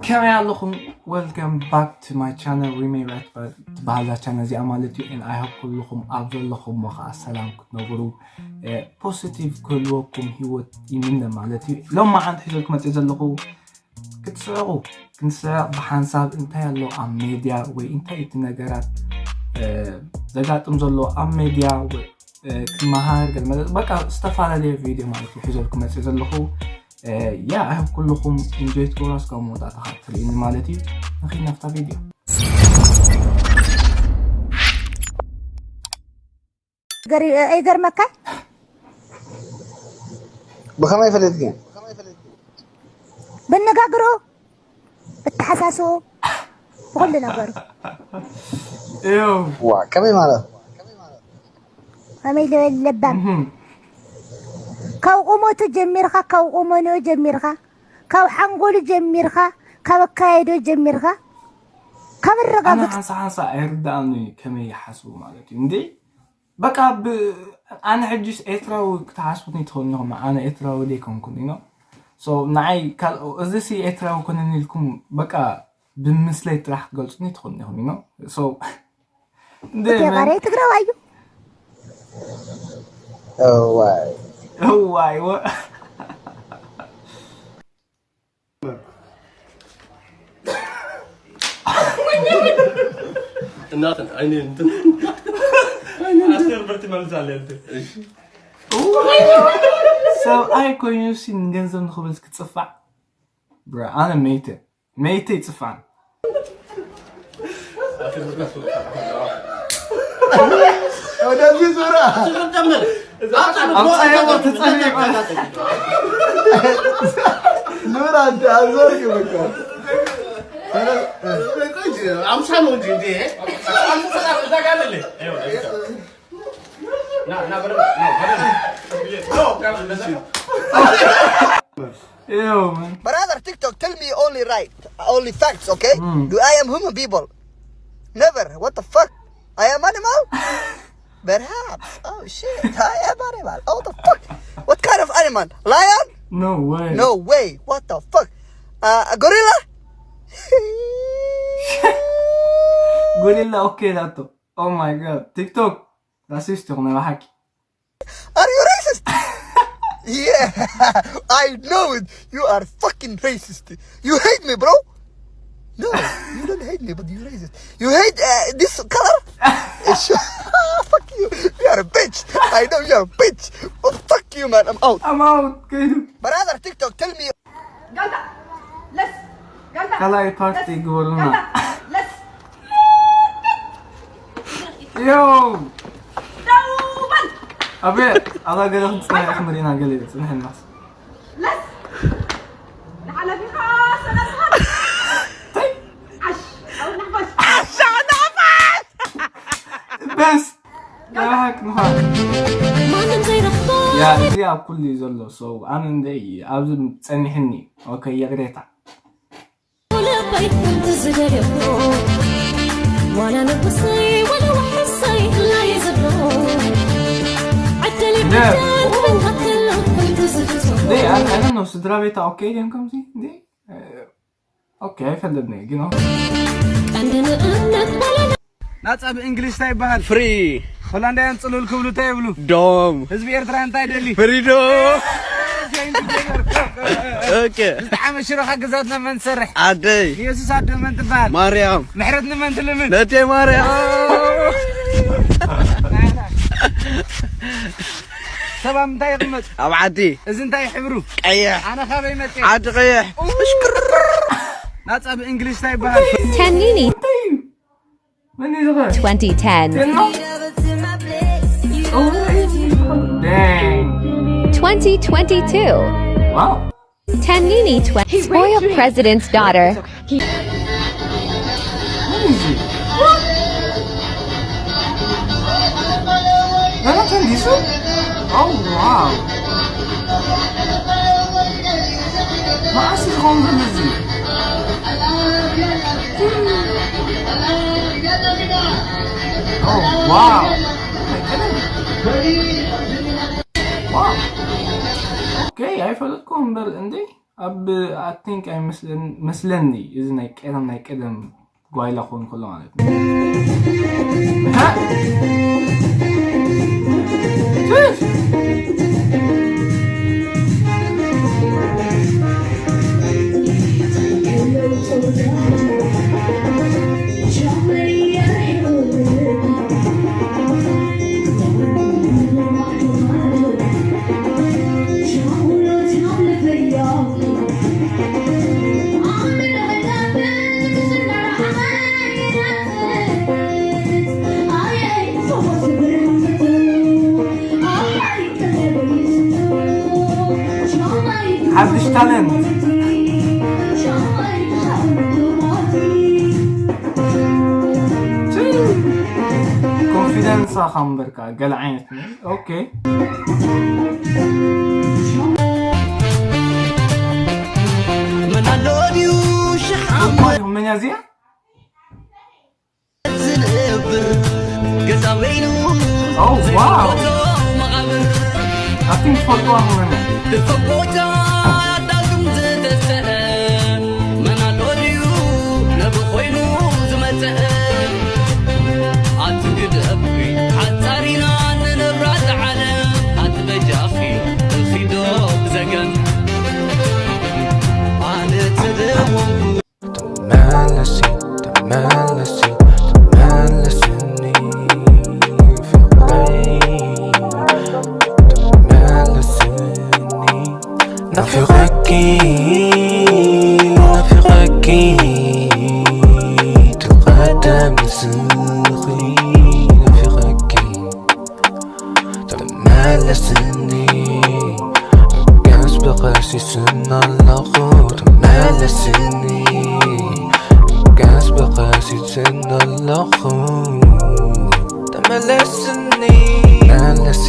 ከመይ ኣለኹም? Welcome back to my channel. ሪመይ ራይት ትበሃል እዛ ቻነል እዚኣ ማለት እዩ። And I hope ኩልኹም ኣብ ዘለኹም ከዓ ሰላም ክትነብሩ፣ እ፣ ፖዚቲቭ ክህልወኩም ህይወት ይምነ ማለት እዩ። ሎማዓንቲ ሒዘልኩም መፅእ ዘለኹ ክትስዕቑ፣ ክንስዕቕ ብሓንሳብ እንታይ ኣሎ ኣብ ሜድያ ወይ እንታይ እቲ ነገራት፣ እ፣ ዘጋጥም ዘሎ ኣብ ሜድያ ወይ፣ እ፣ ክመሃር ገለ መለ-፣ በቃ ዝተፈላለየ ቪድዮ ማለት እዩ ሒዘልኩም መፅእ ዘለኹ። እ፣ ያ፣ I hope ኩልኹም ኢንጆይ ትገብሩ፣ እስካብ መወዳእታ ከዓ ትርእዩኒ ማለት እዩ። ንኺድ ናብታ ቪድዮ። ገሪ-፣ ኣይገርመካ? ብኸመይ ፈሊጥኪ? በነጋግሮ፣ በተሓሳስቦ፣ ብኹሉ ነገሩ። እዮ። ዋ፣ ከመይ ማለት? ከመይ ልበል ለባም። እህም። ካብ ቁመቱ ጀሚርካ፣ ካብ ቁመንኡ ጀሚርካ፣ ካብ ሓንጎሉ ጀሚርካ፣ ካብ ኣካያይዶ ጀሚርካ፣ ካብ ኣነ ኣረጋግጽ ሓንሳ ሓንሳ ኣይርዳእን እዩ ከመይ ይሓስቡ ማለት እዩ። እንዴ? በቃ ብ-፣ ኣነ ሕጂስ ኤርትራዊ ክትሓስቡኒ ትኽእሉ ኢኹም። ኣነ ኤርትራዊ ዘይኮንኩን፣ you know? So፣ ንዓይ ካል-፣ እዚ ሲ ኤርትራዊ ኮነኒ ኢልኩም በቃ ብምስለይ ጥራሕ ክትገልጹኒ ትኽእሉ ኢኹም፣ you know? So፣ እንዴ እቲ መን-፣ ቃሪያ ትግራዋይ እዩ። እዋይ። እዋይ፣ ወ-፣ እናትን ዓይኒ እንትን ኣስቴር በርቲ መልስ ኣለ እንትን ሰብኣይ ኮይኑ ሲ ንገንዘብ ንኽብል ክትጽፋዕ? ብራ፣ ኣነ መይተ፣ መይተ ይጽፋዕ። ወደዚህ ዙራ ኣብ ጸያወ ተጸሚቑ። ዙራ እንደ አዞር ይበቃ። ኣምሳ ነው እንጂ እንዴ። ኣምሳ ሰላም እዛ ጋር አለ። ይኸው፣ ይኸው። ና፣ ና፣ በደንብ፣ ና፣ በደንብ። ኖ፣ ጋር እንደዛ። Yo, man. Brother TikTok, tell me only right, only facts, okay? Mm. Do I am human people? Never. What the fuck? I am animal? Perhaps. Oh shit. I am animal. Oh, what the fuck? What kind of animal? Lion? No way. No way. What the fuck? Uh, a gorilla? ጎሪላ ኦኬ ላቶ። Oh my God. ቲክቶክ ራሲስት ይኹን ናይ ብሓቂ። Are you racist? Yeah, I know it. You are fucking racist. You hate me, bro. No, you don't hate me, but you racist. You hate uh, this color? It's- fuck you. You are a bitch. I know you are a bitch. Oh, fuck you, man. I'm out. I'm out. ከይዱ። Brother TikTok, tell me. ጋንታ ለስ ጋንታ ካልኣይ ፓርቲ ግበሩና። ጋንታ ለስ Yo. ደው በል ኣቤት፣ ኣላ ገለ ክንጽናሕ ክንሪና ገለ ጽንሕናስ። ለስ ንሓለፊኻ ሰላሳ ዓሽ ኣው ናፋሽ በስ፣ ናይ ብሓቂ ምዃን። ማንም ዘይረኽቦ ያ፣ እዚ ኣብ ኩሉ እዩ ዘሎ። So፣ ኣነ እንደይ ኣብዚ ጸኒሕኒ። ኦኬ፣ ይቕሬታ። ልበይ ከምቲ ዝደልዮ ዋላ ንጉሰይ ዋላ ዋሕሰይ ላይ ዝብሎ ዕድል ደ- ይብዳል ተንካተሎ ከምቲ ዝፍቶ ደይ፣ ኣነ፣ ኣነ ነው ስድራ ቤታ ኦኬ ድዮም ከምዚ? እንዴ? ኦኬ፣ ኣይፈልጥን እየ፣ ግን ኦኬ። ቀንዲ ንእምነት ባለና ናጻ ብእንግሊሽ እንታይ ይበሃል? ፍሪ ሆላንዳውያን ጽሉል ክብሉ እንታይ ይብሉ? ዶም ህዝቢ ኤርትራ እንታይ ይደሊ? ፍሪዶ ኦኬ ዝተሓመ ሽሮ ሓግዛትና መን ትሰርሕ? ኣደይ ንየሱስ ኣዶ መን ትበሃል? ማርያም ምሕረት ንመን ትልምን? ነቴ ማርያም ሰባ ምንታይ ይቕመጥ? ኣብ ዓዲ እዚ እንታይ ሕብሩ? ቀይሕ ኣነ ካበይ መጽእ? ዓዲ ቀይሕ ናጻ ብእንግሊሽ እንታይ ይበሃል? Ten Nini መን እዩ ዝኸ? twenty ten ቴኖ? Dang. twenty twenty-two Wow. Ten Nini twenty spoiled president's daughter. What is it? What? Jonathan Dixon? Oh, wow. መዓስ እዩ ዝኸውን ዘሎ እዚ? Oh, wow. Wow. ኦኬ፣ ኣይፈለጥኩ እምበር እንዴ። ኣብ I think ኣይመስለን መስለኒ እዚ ናይ ቀደም ናይ ቀደም ጓይላ ክኾን ከሎ ማለት እዩ። ሓድሽ ታለንት ኮንፊደንስ ኣኻ እምበርካ ገለ ዓይነት ኦኬ። መን ኣሎ ድዩ ሽሕ እኳ መኛ እዚኣ ዝነብር ገዛ በይኑ Oh, wow. ዘይፈልጦ መቓብር ኣብቲ ትፈልጥዋ ምመን ብፈጎታ ዳግም ዝተስአ መን ኣሎ ድዩ ነቢ ኮይኑ ዝመጽአ ኣቲ ግደፊ ሓጻሪና ንነብራ ዝዓለም ኣቲ በጃኺ እኺዶ ብዘገን ኣነ ተደወንኩ ተመለሲ ተመለሲ ተመለስኒ ፍቕረይ ተመለስኒ ናፊቐኪ ናፊቐኪ ትቐደም ንስኺ ናፊቐኪ ተመለስኒ ቀስ ብቐስ ይስና ኣለኹ ተመለስኒ ቀስ ብቐስ ይስና ኣለኹ ተመለስኒ መለሲ